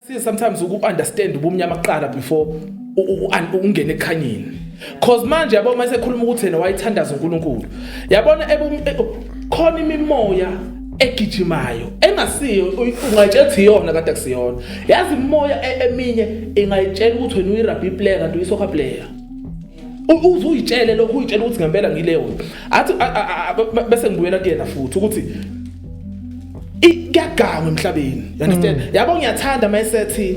See, sometimes uku understand ubumnyama kuqala before ungene ekukhanyeni, cause manje yabo mase ekhuluma ukuthi yena wayithandaza uNkulunkulu, yabona, khona imimoya egijimayo engasiyo, ungayitshela ukuthi iyona kanti akusiyona. Yazi, imoya eminye ingayitshela ukuthi wena uyi-rugby player kanti uyi-soccer player. Uze uyitshele lokhu, uyitshele ukuthi ngempela ngileyo. Athi bese ngibuyela kuyena futhi ukuthi kuyagangwa emhlabeni, you understand? Yabo, ngiyathanda mayesethi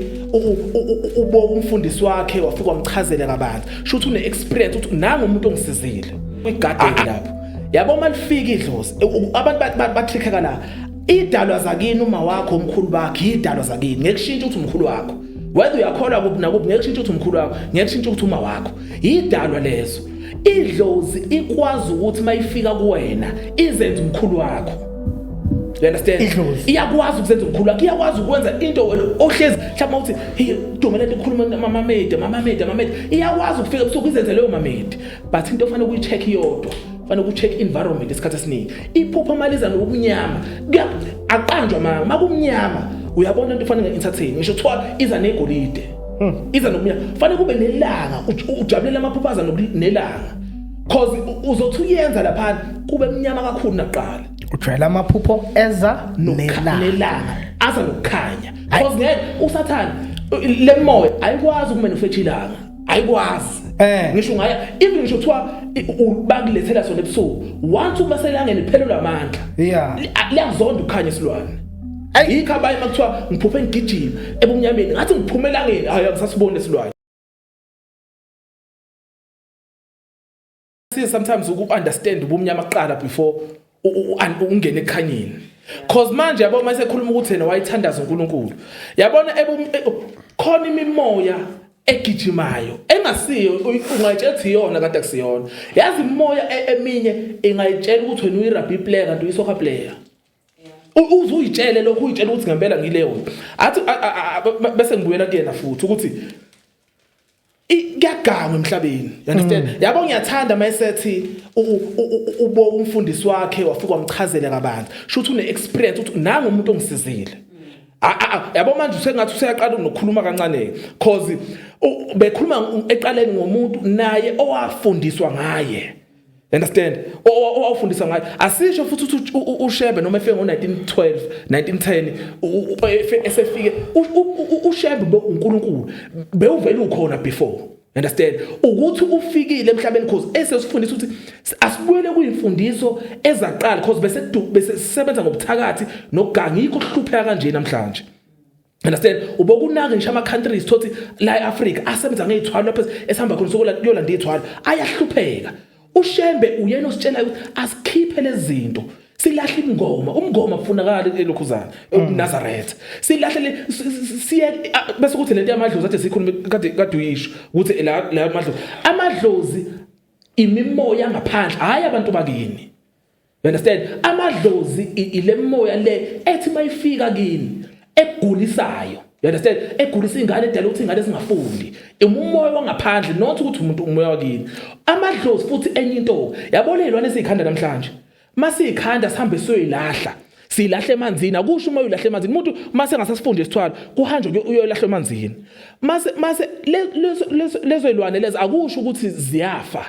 ubo umfundisi wakhe wafika wamchazela kabanzi, shuthi une experience ukuthi nanga umuntu ongisizile kwigarden lapho. Yabo, malifika idlozi, abantu batrickeka la. Idalwa zakini, uma wakho, umkhulu bakhe, idalwa zakini, ngeke kushintshe ukuthi umkhulu wakho, whether uyakholwa kuphi nakuphi, ngeke kushintshe ukuthi umkhulu wakho, ngeke kushintshe ukuthi uma wakho, idalwa lezo. Idlozi ikwazi ukuthi mayifika kuwena izenze umkhulu wakho, you understand? Idlozi. Iyakwazi ukuzenza umkhulu wakho, iyakwazi ukwenza into wena ohlezi mhlawumbe uthi, "Hey, dume lento ikhuluma amamedi, amamedi, amamedi." Iyakwazi ukufika ebusuku izenze leyo mamedi, but into ofanele ukuyi-check iyodwa, fanele uku-check environment. Isikhathi esiningi iphupha maliza nokumnyama, aqanjwa manga makumnyama, uyabona, into fanele nge-entertain ngisho kuthiwa iza negolide, iza nokumnyama, fanele kube nelanga, ujabulela amaphupho aza nelanga, cause uzothi uyenza laphana kube mnyama kakhulu nakuqala. Ujwayela amaphupho eza nelanga. Nelanga, aza nokukhanya, cause ngeke usathane, le moya ayikwazi ukumanufacture ilanga, ayikwazi. Ngisho ungaya, even ngisho kuthiwa bakulethela sona ebusuku, once uma selangeni iphelelwa amandla. Liyakuzonda ukukhanya isilwane. Yikho abanye makuthiwa ngiphuphe ngigijima ebumnyameni, ngathi ngiphume elangeni, hayi, angisasiboni isilwane. See, sometimes uku understand ubumnyama kuqala before ungene ekukhanyeni, cause manje yabo mase ekhuluma ukuthi yena wayithandaza uNkulunkulu, yabona, khona imimoya egijimayo engasiyo, ungayitshela ukuthi iyona kanti akusiyona. Yazi, imoya eminye ingayitshela ukuthi wena uyi-rugby player kanti uyi-soccer player. Uze uyitshele lokhu, uyitshele ukuthi ngempela ngileyo. Athi bese ngibuyela kuyena futhi ukuthi kuyagangwa emhlabeni, you understand? Yabo, ngiyathanda mayesethi ubo umfundisi wakhe wafika wamchazela kabanzi, shuthi une experience ukuthi nanga umuntu ongisizile. Yabo, manje usengathi useyaqala nokukhuluma kancane, cause bekhuluma eqaleni ngomuntu naye owafundiswa ngaye, understand? Owafundiswa ngaye. Asisho futhi ukuthi uShembe noma efike ngo1912, 1910, esefike uShembe uNkulunkulu bewuvela ukhona before, understand, ukuthi ufikile emhlabeni, cause esesifundisa ukuthi asibuyele kuyimfundiso ezaqala, cause bese sisebenza ngobuthakathi nokuganga, yikho kuhlupheka kanje namhlanje, understand? Ubokunaka ngisho ama countries thothi la eAfrica asebenza ngezithwalo, lapho esihamba khona sokola kuyolanda izithwalo, ayahlupheka. UShembe uyena ositshela ukuthi asikhiphe lezi zinto, silahle ingoma, umngoma kufunakala elokhuzana eNazareth, silahle siye bese kuthi lento yamadlozi athi sikhulume kade kade uyisho ukuthi la la amadlozi, amadlozi imimoya ngaphandle, hayi abantu bakini, you understand? Amadlozi ile moya le ethi mayifika kini egulisayo, you understand, egulisa ingane, edala ukuthi ingane singafundi. Umoya wangaphandle, not ukuthi umuntu, umoya wakini, amadlozi. Futhi enye into, yabona, izilwane esikhanda namhlanje, masikhanda sihambe siyoyilahla, silahle emanzini, akusho uma uyilahla emanzini umuntu mase engasasifundi isithwalo, kuhanjwe uyolahla emanzini, mase lezo zilwane lezo akusho ukuthi ziyafa,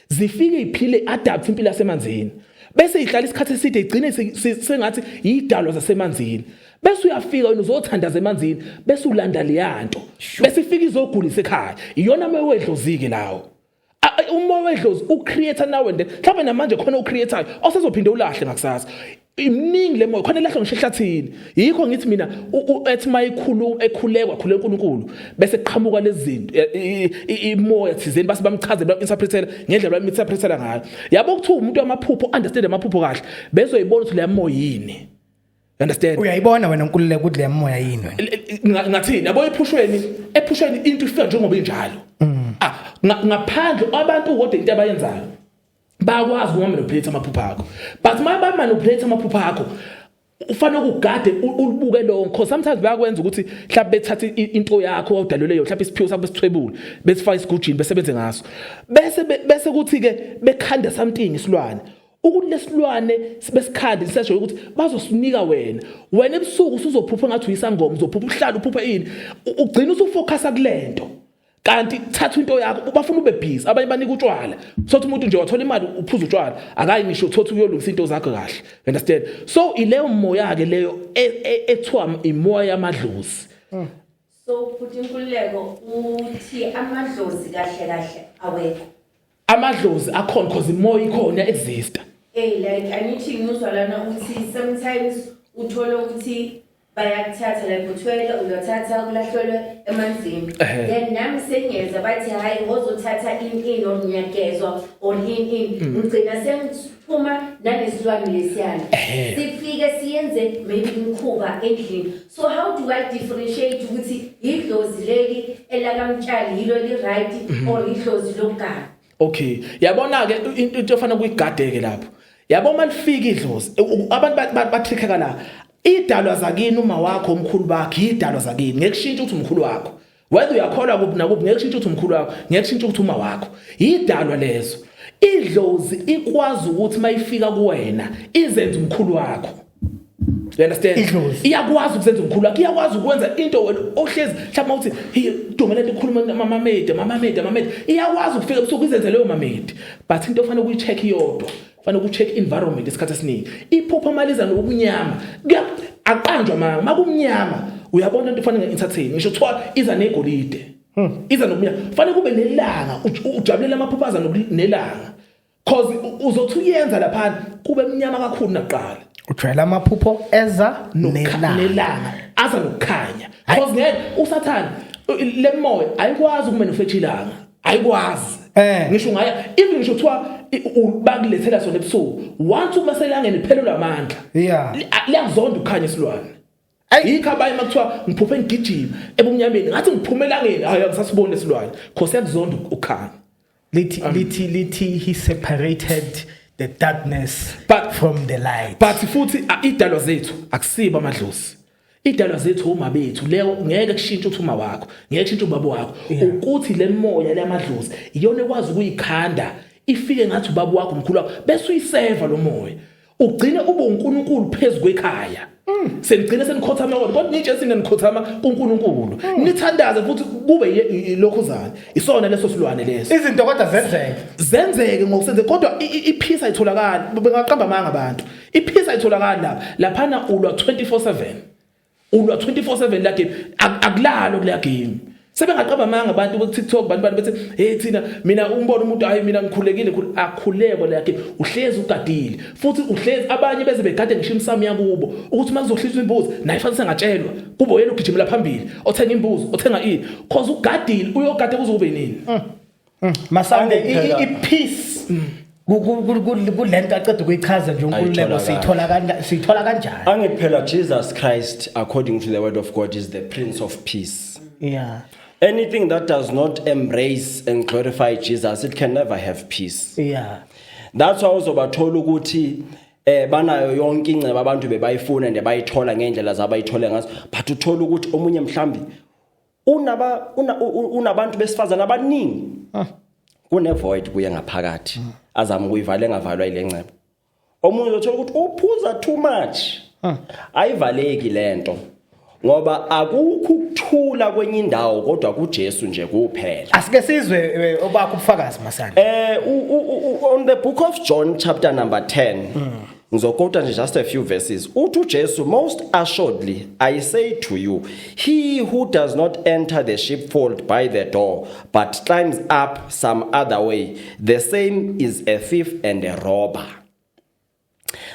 zifike iphile, adapt impilo yasemanzini, bese ihlala isikhathi eside, igcine sengathi yidalwa zasemanzini. Bese uyafika wena uzothandaza emanzini, bese ulanda leyanto, bese ifika izogulisa ekhaya. Iyona moya wedlozike lawo. Umoya wedlozi ucreate nawe nje, mhlawumbe namanje khona ucreateayo osezophinde ulahle ngakusasa. Iminingi le moya khona elahlwa ngisho ehlathini. Yikho ngithi mina ethi mayikhulu ekhulekwa khule uNkulunkulu, bese kuqhamuka lezi zinto, imoya thizeni, base bamchazela, ba-interpretela ngendlela bam-interpretela ngayo. Yabo, kuthiwa umuntu wamaphupho understand amaphupho kahle, bezoyibona ukuthi le moya yini, understand? Uyayibona wena, Nkululeko, ukuthi le moya yini wena? Ngathini, yabo, ephushweni into ifika njengoba injalo. Ah, ngaphandle abantu kodwa into abayenzayo, bayakwazi ukumanipulate amaphupho akho, but uma bamanipulate amaphupho akho, ufanele ukugade, ulibuke lonke, because sometimes bayakwenza ukuthi mhlawumbe bethathe into yakho awudalelwe yona, mhlawumbe isiphiwo sakho, besithwebule, besifaka isigujini, besebenze ngaso, bese kuthi ke bekhanda something isilwane. Ukuthi lesilwane sibe sikhandi sisesho ukuthi bazosinika wena. Wena ebusuku usuzophupha ngathi uyisangoma, uzophupha uhlala uphupha ini, ugcina usufocusa kulento. Kanti thatha into yakho, bafuna ube busy. Abanye banika utshwala, sothi umuntu nje wathola imali uphuza utshwala, akayi ngisho uthothi uyolungisa into zakho kahle, understand? So ileyo moya ke leyo ethiwa imoya yamadlozi. So futhi Inkululeko, uthi amadlozi kahle kahle awekho? Amadlozi akhona, because imoya ikhona, exista. Hey, like angithi ngizwa lana uthi sometimes uthola ukuthi bayakuthatha, like uthwele, uyothatha kulahlelwe emanzini. Then nami sengiyeza, bathi hayi, ngozothatha in in or ngiyagezwa or in in, ngigcina sengiphuma nalesilwane lesiyana. Sifike siyenze maybe imikhuba endlini. So how do I differentiate ukuthi idlozi leli elakamtshali yilo li-right or idlozi lokuganga? Okay, yabona ke, into efanele kuyigadeke lapho, yabo, malifika idlozi, abantu batrickeka la. Idalwa zakini, uma wakho, omkhulu bakhe, idalwa zakini, ngeke kushintshe ukuthi umkhulu wakho, whether uyakholwa kuphi nakuphi, ngeke kushintshe ukuthi umkhulu wakho, ngeke kushintshe ukuthi uma wakho, idalwa lezo. Idlozi ikwazi ukuthi mayifika kuwena izenze umkhulu wakho, you understand? Idlozi. Iyakwazi ukuzenza umkhulu wakho, iyakwazi ukwenza into wena ohlezi mhlawumbe uthi, hey, dume lento ikhuluma mamamedi, mamamedi, mamamedi, iyakwazi ukufika ebusuku izenze leyo mamedi. But into ofanele ukuyi-check iyodwa, fanele uku-check environment. Isikhathi esiningi iphupha maliza nokumnyama, aqanjwa manga makumnyama, uyabona into fanele nge-entertain, ngisho kuthiwa iza negolide, iza nokumnyama, fanele kube nelanga, ujabulela amaphupho aza nelanga, cause uzothi uyenza laphana kube mnyama kakhulu nakuqala. Ujwayela amaphupho eza nelanga. Nelanga, aza nokukhanya, cause ngeke usathane, lemoya ayikwazi ukumanufacture ilanga, ayikwazi. Ngisho ungaya even, ngisho kuthiwa bakulethela sona ebusuku, once uma selangeni phelelwa amandla. Liyakuzonda ukukhanya isilwane. Yikho abanye makuthiwa ngiphuphe ngigijima ebumnyameni, ngathi ngiphume elangeni, hayi, angisasiboni isilwane, cause yakuzonda ukukhanya. Lithi he separated the darkness from the light. But futhi idalwa zethu akusibo amadlozi, idalwa zethu uma bethu leyo, ngeke kushintshe ukuthi uma wakho, ngeke kushintshe ubaba wakho. Ukuthi le moya lamadlozi iyona ekwazi ukuyikhanda ifike ngathi ubaba wakho, umkhulu wakho, bese uyiseva lo moya, ugcine ube uNkulunkulu phezulu kwekhaya. Senigcine senikhothama kodwa nitshe sine nikhothama kuNkulunkulu, nithandaze futhi kube ilokhuzana, isona leso silwane leso. Izinto kodwa zenzeke. Zenzeke ngokusenze, kodwa ipeace ayitholakali, bengaqamba amanga abantu, ipeace ayitholakali lapha. Laphana ulwa 24/7, ulwa 24/7 la game, akulalo kuleya game. Sebengaqamba amanga abantu ku TikTok, bantu bethi, hey, thina, mina umbona umuntu, hayi, mina ngikhulekile, akhuleko leya game, uhlezi ugadile futhi uhlezi, abanye beze begade ngisho imsamo yakubo ukuthi uma kuzohlizwa imbuzi naye fanele sengatshelwa kubo yena ugijimela phambili, othenga imbuzi, othenga ini, cause ugadile, uyogade kuze kube nini. Masande, Phela- i-peace kulento aceda ukuyichaza nje uNkululeko, Ayitholakali. siyithola kanjani? Angithi phela Jesus Christ, according to the word of God, is the Prince of Peace. Anything that does not embrace and glorify Jesus, it can never have peace. That's why uzobathola ukuthi banayo yonke ingcebo abantu bebayifuna and bayithola ngendlela zabayithole ngazo, but uthola ukuthi omunye mhlambi unaba unabantu besifazana abaningi, kune void kuye ngaphakathi azama ukuyivala, engavalwa ile ngcebo. Omunye uzothola ukuthi uphuza too much, ayivaleki lento, ngoba akukho ukuthula kwenye indawo kodwa kuJesu nje kuphela. Asike sizwe obakho ubufakazi, Masande. On the book of John chapter number 10, ngizoquota nje just a few verses. Uthi uJesu, "Most assuredly I say to you, he who does not enter the sheepfold by the door but climbs up some other way, the same is a thief and a robber."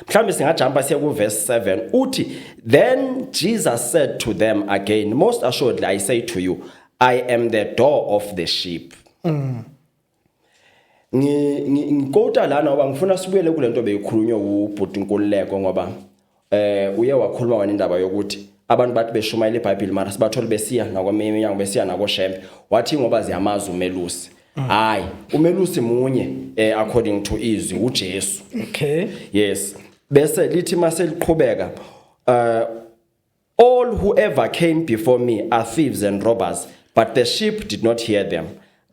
Mhlawumbe singajumpa siye ku verse 7. Uthi, "Then Jesus said to them again, most assuredly I say to you, I am the door of the sheep." Ngiquota lana ngoba ngifuna sibuyele kulento beyikhulunywa ubhuti Nkululeko, ngoba uye wakhuluma wena indaba yokuthi abantu bathi beshumayela iBhayibheli, mara sibathole besiya nakweminyango, besiya nakoshembe, wathi ngoba ziyamazi umelusi. Hayi, umelusi munye, according to izwi, uJesu. Yes, bese lithi maseliqhubeka, "All who ever came before me are thieves and robbers, but the sheep did not hear them.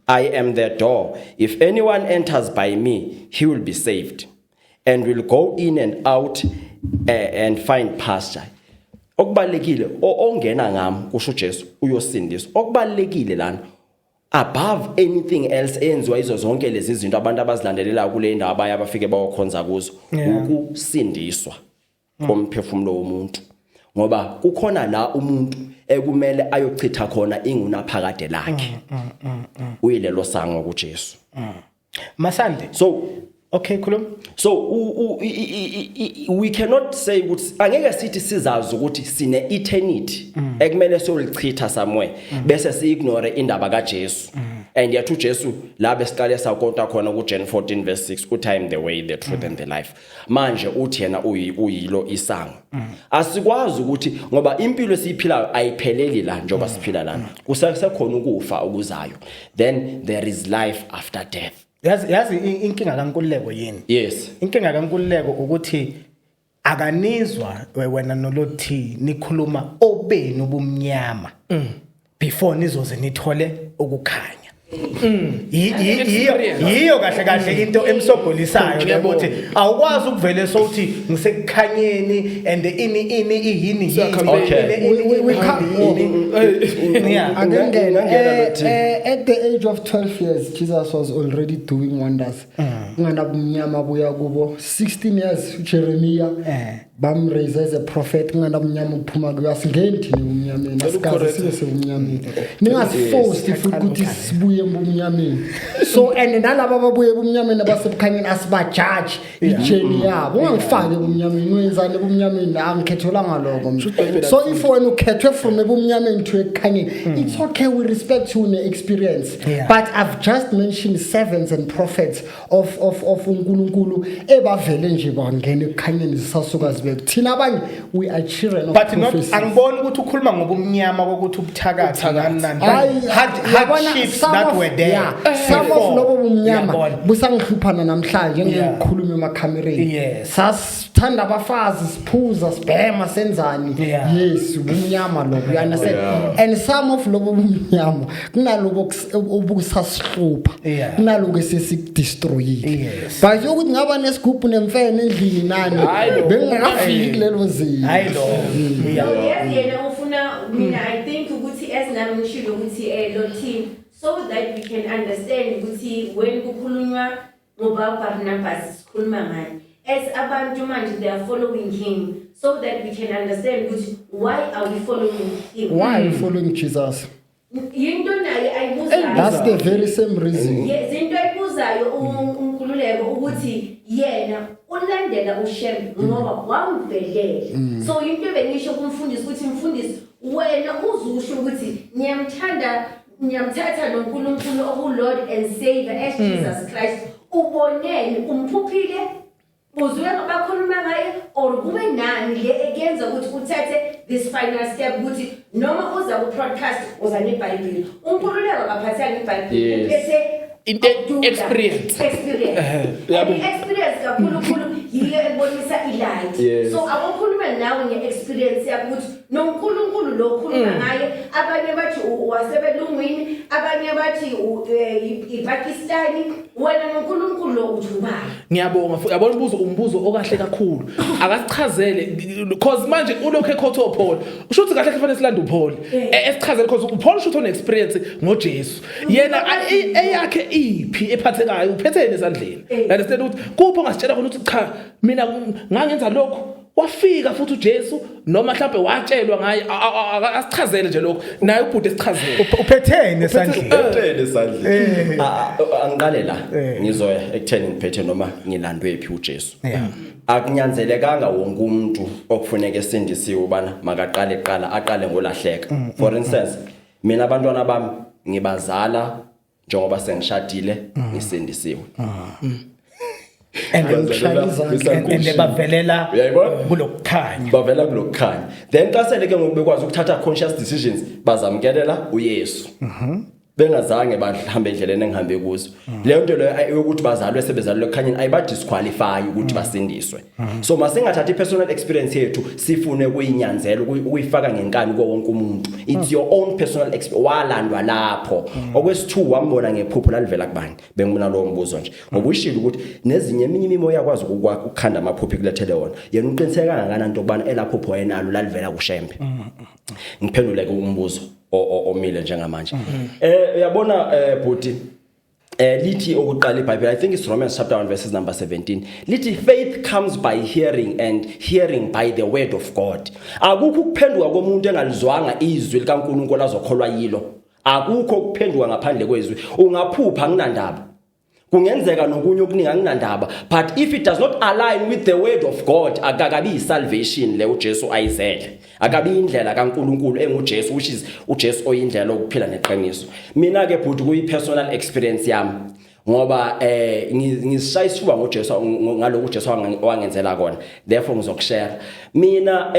I am the door. If anyone enters by me, he will be saved. and will go in and out and find pasture. Okubalekile, ongena ngami, kusho uJesu, uyosindiswa. Okubalekile lana, above anything else eyenziwa izo zonke lezi zinto abantu abazilandelelayo kule ndawo abaya abafike bayokhonza kuzo, ukusindiswa komphefumulo womuntu, ngoba kukhona la umuntu ekumele ayochitha khona ingunaphakade lakhe. Uyilelo sango kuJesu. Masande. So Okay, khuluma. So we cannot say ukuthi, angeke sithi sizazi ukuthi sine eternity ekumele siyolichitha somewhere bese si-ignore indaba kaJesu. And yet uJesu la besiqale sakonta khona ku John 14 verse 6 uthi, "I am the way, the truth and the life." Manje uthi yena uyilo isango. Asikwazi ukuthi, ngoba impilo esiyiphilayo ayipheleli la njengoba siphila lana, kusekhona ukufa okuzayo, then there is life after death. Yazi inkinga kaNkululeko yini? Yes. Inkinga kaNkululeko ukuthi akanizwa wena nolothi nikhuluma obeni ubumnyama before nizoze nithole ukukhanya. Experience. Yiyo kahle kahle into emsogolisayo le, ukuthi awukwazi ukuvele sowuthi ngisekukhanyeni and ini iyini yini. Siyacampaign. We can't- Yeah. Ake ngene, Ungangena nothi. at the age of 12 years Jesus was already doing wonders, kunganabumnyama buya kubo. 16 years uJeremiah bamraise as a prophet, kunganabumnyama ukuphuma kuyo. Asingeni thina ebumnyameni, asikaze sibe sebumnyameni. Ningasiforce futhi ukuthi sibuye ebumnyameni. So and nalaba ababuye ebumnyameni abasebukhanyeni, asibajaji ijourney yabo. Ungangifaki ebumnyameni, wenzani ebumnyameni? Angikhethelwanga lokho mina. So if wena ukhethwe from ebumnyameni to ekukhanyeni, it's okay, we respect you ne-experience. But I've just mentioned servants and prophets of uNkulunkulu ebavele nje bangena ekukhanyeni, zisasuka zibe thina abanye, we are children of But not prophecies. angiboni ukuthi ukhuluma ngobumnyama kokuthi ubuthakathi nani nani, Hayi, yabona, hardships some that were there yeah, some of before. lobo bumnyama Uyabona? busangihlupha namhlanje ngikhuluma emakhamereni. Sasithanda abafazi, siphuza, sibhema, senzani. Yes, ubumnyama lobo, you understand? And some of lobo bumnyama kunalobo obusasihlupha, kunalobo esesikudestroyile. But ukuthi ngaba nesigubhu nemfene endlini nani, Hayi lo. bengingakafiki kulelo zinga. Hayi lo, yeah. No, yazi yena ufuna mina, I think ukuthi as nami ngishilo ukuthi lo team, so that we can understand ukuthi when kukhulunywa ngoba Barnabas sikhuluma ngani, as abantu manje they are following him, so that we can understand ukuthi why are we following him. Why are you following Jesus? Yinto naye ayibuzayo. That's the very same reason. Yes, into ayibuzayo uNkululeko ukuthi yena ulandela uShembe ngoba wamvelela. So into bengisho kumfundisi ukuthi, mfundisi, wena uzusho ukuthi ngiyamthanda, ngiyamthatha noNkulunkulu oku Lord and Savior as Jesus Christ, uboneni, umphuphile, uzwe bakhuluma ngaye, or kube nani le ekuyenza ukuthi uthathe this final step ukuthi noma uza ku-podcast uza neBhayibheli? UNkululeko akaphathanga iBhayibheli, uphethe Abdullah. Experience. Experience. Yabo. And i-experience kakhulukhulu yiyo ebonisa i-light. So awukhulume nawe nge-experience yakho ukuthi noNkulunkulu lo okhuluma ngaye, abanye bathi wasebelungwini, abanye bathi iPakistani, wena noNkulunkulu lo uthi ubani? Ngiyabonga. Yabona, umbuzo okahle kakhulu. Akasichazele, because manje ulokhu equote uPaul, usho ukuthi kahle kufanele silande uPaul. Esichazele, because uPaul usho ukuthi une-experience ngoJesu. Yena eyakhe iphi ephathekayo, uphetheni esandleni? Understand ukuthi kuphi ongasitshela khona ukuthi cha, mina ngangenza lokhu, wafika futhi uJesu, noma mhlawumbe watshelwa ngaye. Asichazele nje lokho naye ubhuti, esichazele. Uphetheni esandleni? Uphethene esandleni. Angiqale la, ngizoya ekutheni ngiphethe noma ngilandwe phi uJesu. Akunyanzelekanga wonke umuntu okufuneka esindisiwe ubana makaqale qala aqale ngolahleka. For instance, mina abantwana bami ngibazala njengoba sengishadile, ngisindisiwe. And Ngikushaya izandla. and bavelela Uyayibona? kulokukhanya. Bavela kulokukhanya, then xa sele ke ngoku bekwazi ukuthatha conscious decisions, bazamkelela uYesu. Bengazange bahambe endleleni engihambe kuzo. Leyo nto leyo yokuthi bazalwe sebezalwe ekukhanyeni ayibadisqualify ukuthi basindiswe. So masingathathi i-personal experience yethu sifune ukuyinyanzela, ukuyifaka ngenkani kuwo wonke umuntu. It's your own personal experience. Walandwa lapho. Okwesi-2, wambona ngephupho, lalivela kubani? Bengibona lowo mbuzo nje, ngoba uyishilo ukuthi nezinye eminye imimoya yakwazi ukukhanda amaphupho ikulethele wona. Yena uqiniseka kangakanani into yokubana elaphupho wayenalo lalivela kuShembe? Ngiphendule ke umbuzo omile njengamanje. Uyabona, bhuti, lithi okuqala iBhayibheli, I think it's Romans chapter 1 verses number 17, lithi faith comes by hearing and hearing by the word of God. Akukho ukuphenduka komuntu engalizwanga izwi likaNkulunkulu azokholwa yilo. Akukho ukuphenduka ngaphandle kwezwi. Ungaphupha, nginandaba, kungenzeka nokunye okuningi, anginandaba, but if it does not align with the word of God, akakabi yisalvation le uJesu ayizele, akabi indlela kaNkuluNkulu enguJesu, which is uJesu oyindlela yokuphila neqiniso. Mina ke bhuti, kuyi personal experience yami, ngoba ngisishaya isifuba ngoJesu, ngalokhu uJesu wangenzela kona. Therefore ngizokushare. Mina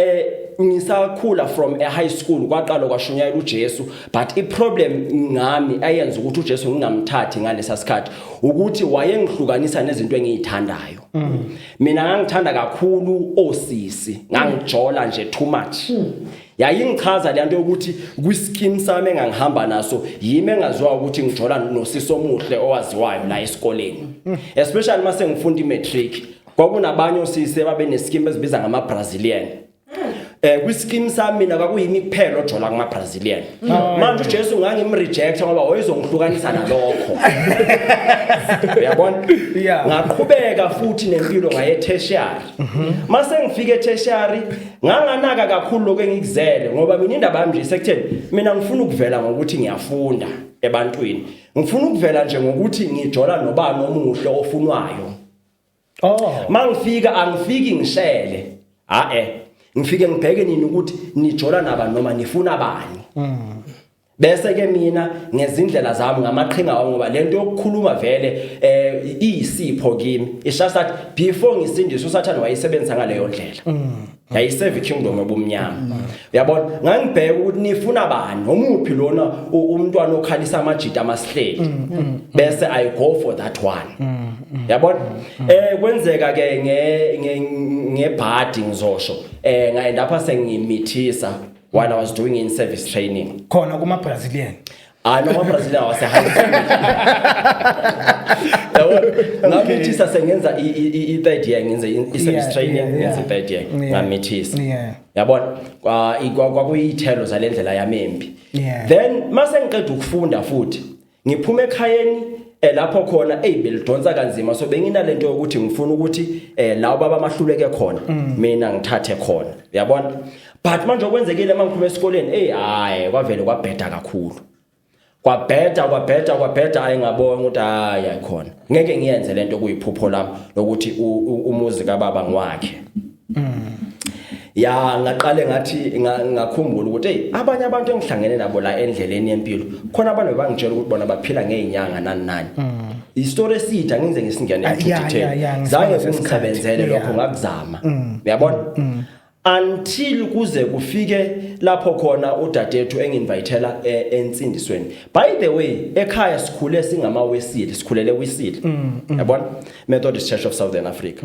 ngisakhula from a high school kwaqala kwashunyayela uJesu, but iproblem ngami ayenza ukuthi uJesu ngingamthathi ngalesa sikhathi ukuthi wayengihlukanisa nezinto engiyithandayo. Mina ngangithanda kakhulu osisi, ngangijola nje too much. Yayingichaza le nto yokuthi kwischeme sami engangihamba naso yimi engaziwa ukuthi ngijola nosisi omuhle owaziwayo la esikoleni, especially mase ngifunda imatric. Kwakunabanye osisi ababe nescheme ezibiza ngama Brazilian. Kwischeme sami mina kwakuyimi kuphela ojola kuma Brazilian. Manje uJesu ngangimreject ngoba wayezongihlukanisa nalokho, uyabona? Ngaqhubeka futhi nempilo, ngaye tertiary. Mase ngifike tertiary nganganaka kakhulu lokho engikuzele, ngoba mina indaba yami nje sekutheni mina ngifuna ukuvela ngokuthi ngiyafunda ebantwini, ngifuna ukuvela nje ngokuthi ngijola nobani omuhle ofunwayo. Mangifika angifiki ngishele, ha ngifike ngibheke nini ukuthi nijola nabani noma nifuna bani. Bese ke mina ngezindlela zami, ngamaqhinga wami, ngoba lento yokukhuluma vele iyisipho kimi. It's just that before ngisindiswe uSathane wayisebenzisa ngaleyo ndlela, yayiseve kingdom obumnyama, uyabona? Ngangibheka ukuthi nifuna bani, omuphi lona umntwana okhalisa amajita amasihleli, bese I go for that one, yabona? Kwenzeka ke ngebhadi, ngizosho, ngaenda apha sengimithisa while I was doing in service training. Khona kuma Brazilian? Ah no, ama-Brazilian wase high school. Yabona, ngamithisa sengenza i-third year, ngenze i-service training, ngenza i-third year, ngamithisa. Yabona, kwakuyithelo zalendlela yami embi. Then mase ngiqeda ukufunda futhi ngiphuma ekhayeni, lapho khona belidonsa kanzima, so benginalento yokuthi ngifuna ukuthi la ubaba mahluleke khona mina ngithathe khona, uyabona? But manje okwenzekile mangiphuma esikoleni, hayi, kwavele kwabheda kakhulu, kwabheda, kwabheda, kwabheda. Hayi, ngabona ukuthi hayi, ayikhona, ngeke ngiyenze lento kuyiphupho lami lokuthi umuzi kababa ngiwakhe. Ya, ngaqale ngathi ngakhumbula ukuthi hey, abanye abantu engihlangene nabo la endleleni yempilo khona abantu bangitshela ukuthi bona baphila ngezinyanga nani nani. Istory eside, angize ngisingene Ah, into detail. Ngisibona Zange sesikhathi. kungisebenzele lokho, ngakuzama, uyabona, until kuze kufike lapho khona udadethu enginvitela ensindisweni. By the way, ekhaya sikhule singamawesile, sikhulele wisile, yabona, Methodist Church of Southern Africa.